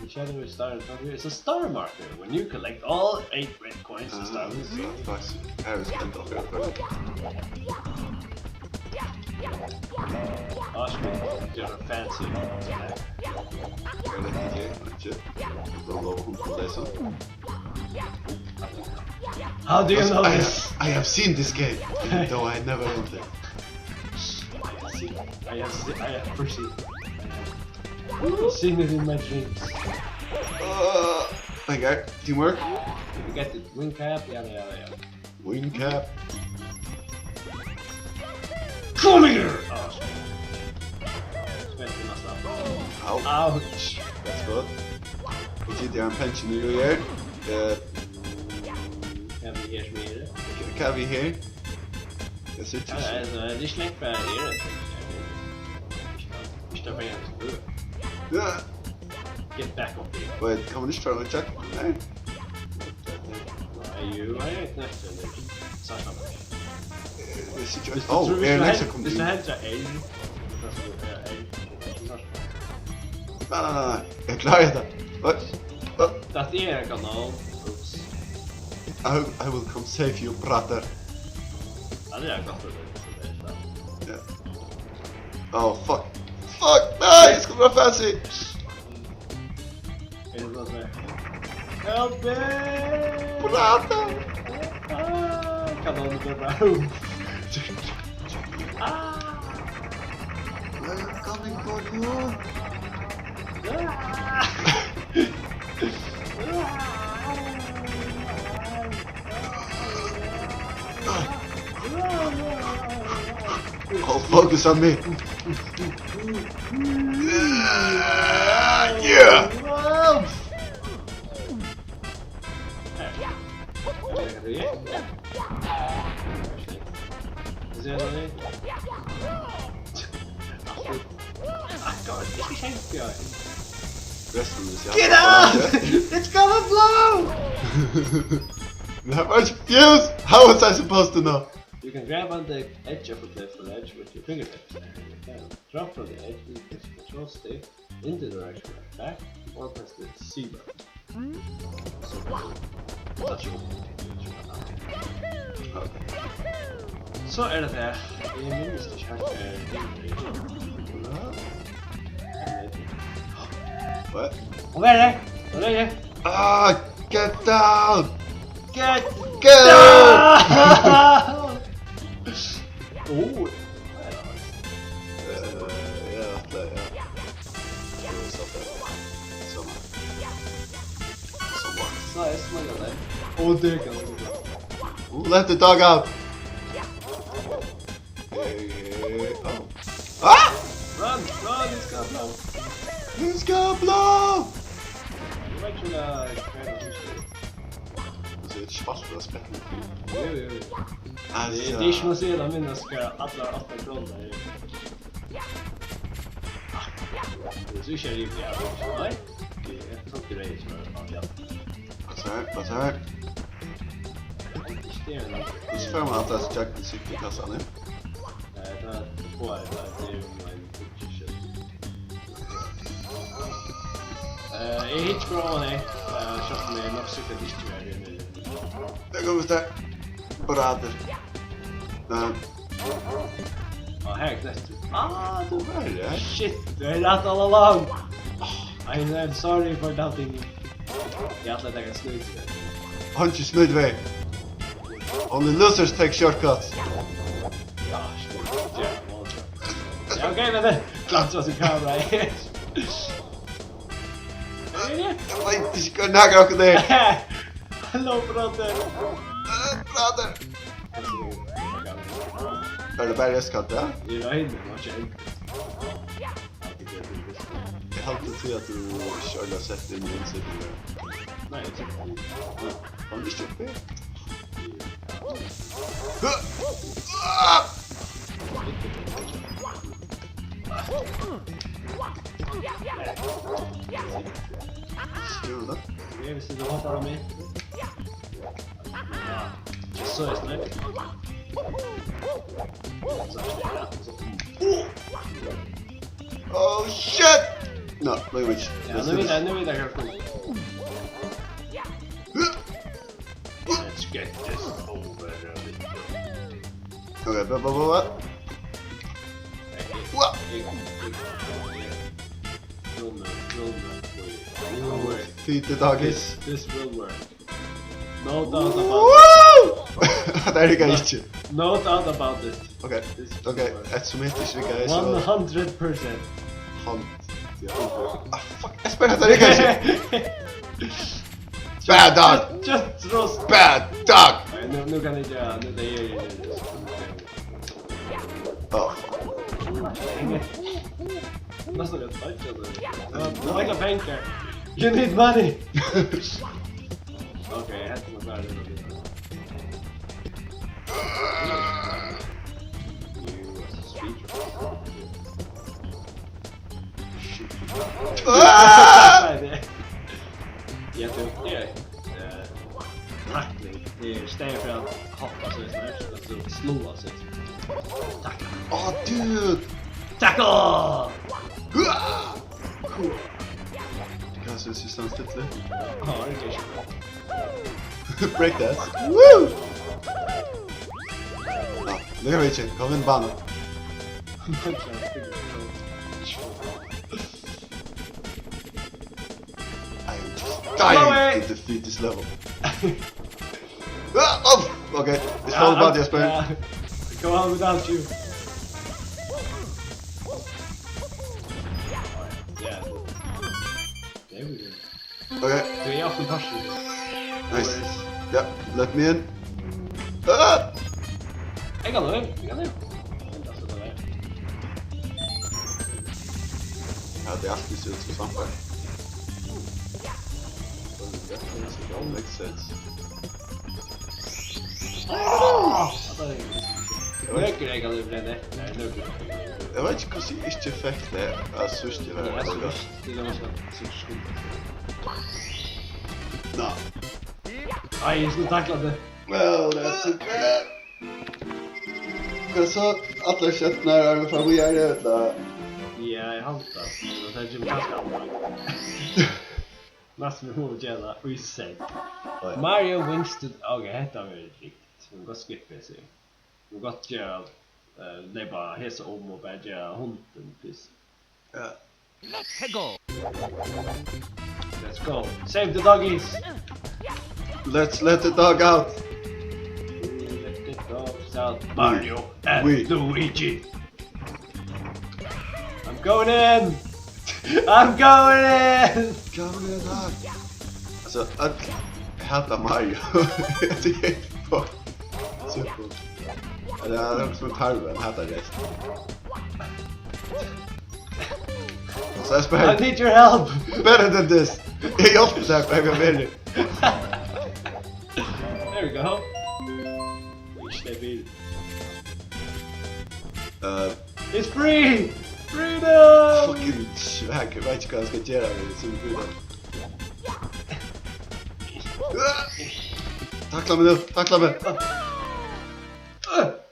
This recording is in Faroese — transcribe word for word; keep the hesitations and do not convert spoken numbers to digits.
The shadowy star in front of you is a star marker. When you collect all eight red coins, the star will be. Ah, so, faktisk. Her er vi spent opp i hvert fall. Oscar, you're a fancy. Er det ikke? Ikke? Da lov å lese. How do you know this? I have, I have seen this game, even though I never owned it. I have seen, I have se-, I have perceived. Seen it in my dreams. Uh, okay, teamwork. You get the wing cap, yada, yada, yada. Wing cap. Come here! Oh, shit. Spent enough stuff. Ow. Ouch. That's good. Vit sita her ein pension í her. Eh, Hvat er her, sum er her? Hvat er her? Eg síggi ikki. Ja, altso, tað er slett bara her, altso. Ikki tað bara her, sum er. Ja. Get back up here. Wait, kann man ikki fara við Jack? Nei. Nei, jú, eg er knekt, men tað er satt. Eg síggi ikki. Ó, er Alexa komin inn? Viss tú heldur R, viss tú heldur R, Nei, nei, nei, nei. Eg klári hetta. Oj, oj. Tað er ein kanal. Ups. I, I will come save you, brother. Ja, tað er gott, tað er, tað er, ja. Oh, fuck. Fuck, nei, eg skal vera fancy. Er tað so? Help me! Brother! Ah, kanalin er bara. Ah! We're coming for you! Ah! Oh, focus on me! Yeah! Get out! It's gonna blow! That was fuse! How was I supposed to know? You can grab on the edge of a cliff ledge with your fingertips. You can drop from the edge with your control stick in the direction of attack or press the C button. So, so er tað tað. Eg minnist ikki heilt, eh, What? Hon er her! Hon er her! Ah, get down! Get good! Oh! Eh, ja, ja, ja. So, so. Nei, eg smeller deg. Å, det kan du. Let the dog out! Hey, hey, oh. Ah! Run, run, it's got blow. It's got blow! You might should, uh, try to do shit. Altso, eg hevði ikki spælt tað spennandi. Jú, jú, jú. Altso. Tað, tað er ikki, man sær tað, men eg skal allar átta krónur. Tað er so ikki rímiliga, ja. Nei? Tað er so greitt, sum er, ja. Hvat er, hvat er? Ikki tað, nei. Hvussu fær man alt tað, so Jack, so sikta kassan, ja? Eh, tað, tað fáa eg, tað er, um, ein picture. Eh, eg hyggi bara á tey. Eh, sjálvt um eg nokk sikkurt ikki verði her niðri. Tað kemur stað. Bara aftur. Nei. Á, her er klettur. Ah, tú var her. Shit, tú hevði rætt all along. I am sorry for doubting you. Eg ætlaði at taka snýt. Hann ikki snýt veg. Only losers take shortcuts. Ja, shit. Ja, ok, men det. Glans, hvat du kan, right? Eg veit ikki, hvar nakar okkara er. Hello, brother. Eh, brother. Er tað bara reyðskant, ja? Eg royni, men ikki enkelt. Eg haldi tí at tú ikki ordiliga sett inn í innsetingina. Nei, eg seti inn. Hann er ikki uppi. Skjúla. Eg vissi, tú hoppar á meg. Ja. So er snakk. Oh, shit! No, wait, wait. Ja, nú veit eg, nú veit eg hvat. Let's get this over with. Okay, blah, blah, blah, blah. What? Feed the doggies. This, this will work. No doubt about it. Woo! Tað riggaði ikki. No doubt about it. Okay, okay, eftirsum hitt ikki riggaði, so one hundred percent. Hann, ja. Ah, fuck, Espen, tað riggaði ikki. Bad dog. Just, just trust. Bad dog. Nei, nú, nú kann eg ikki, nú, tað er, Á. Næstan rætt, takk, altso. Eg mangli pengar. You need money. Ok, hetta er bara. Ah! Ja, tú, ja. Eh, takling. Tað er í staðin fyri at hoppa, so er tað, at tú sláa, so er tað. Takk. Á, dude! Takk! Hua! Cool. Kanska eg standi stilla. Ja, tað er ikki. Break that. Woo! Ja, tað er ikki. Kom inn, bana. I am just dying to defeat this level. Ah, oh, okay. It's all about you, Espen. Go on without you. Yeah. There we go. Okay. Tað er aftur partur. Nice. Ja, let me in. Ah! Eg kann lov, eg kann lov. Ja, tað er altíð so interessant, ja. Don't make sense. Ah! Nøkur eg kann lov, nei, nøkur. Eg veit ikki, hvussu eg ikki fekk tað, at síðst eg var. Ja, so Til dømis at seks sekund. Nå. Ai, eg skuldi taklað tað. Well, that's it. Hvat so? Allar skjøtnar eru fram í aðru, ella? Ja, eg haldi tað. Men tað kemur kanska annað. Næstan vit mugu gera tað í senn. Oj. Mario wins to, ok, hetta verður ringt. Vit mugu gott skippa hesi. Vit mugu gott gera, eh, leypa hesa um og bara gera hundin fyrst. Ja. Let's go. Let's go. Save the doggies. Let's let the dog out. Let the dogs out, Mario and We- Luigi. I'm going in. I'm going in. Come here, dog. Altso, øll hata Mario. Tað er heilt fucked. Super. Ja, tað er sum Tarve, hann hatar rest. So eg I spyr, need your help. better than this. Eg hjálpi sær, eg kann vera. There we go. Ikki tað bil. Uh, It's free. Freedom. fucking svag, eg veit ikki hvat eg skal gera við sum freedom. Takla meg nú, takla meg.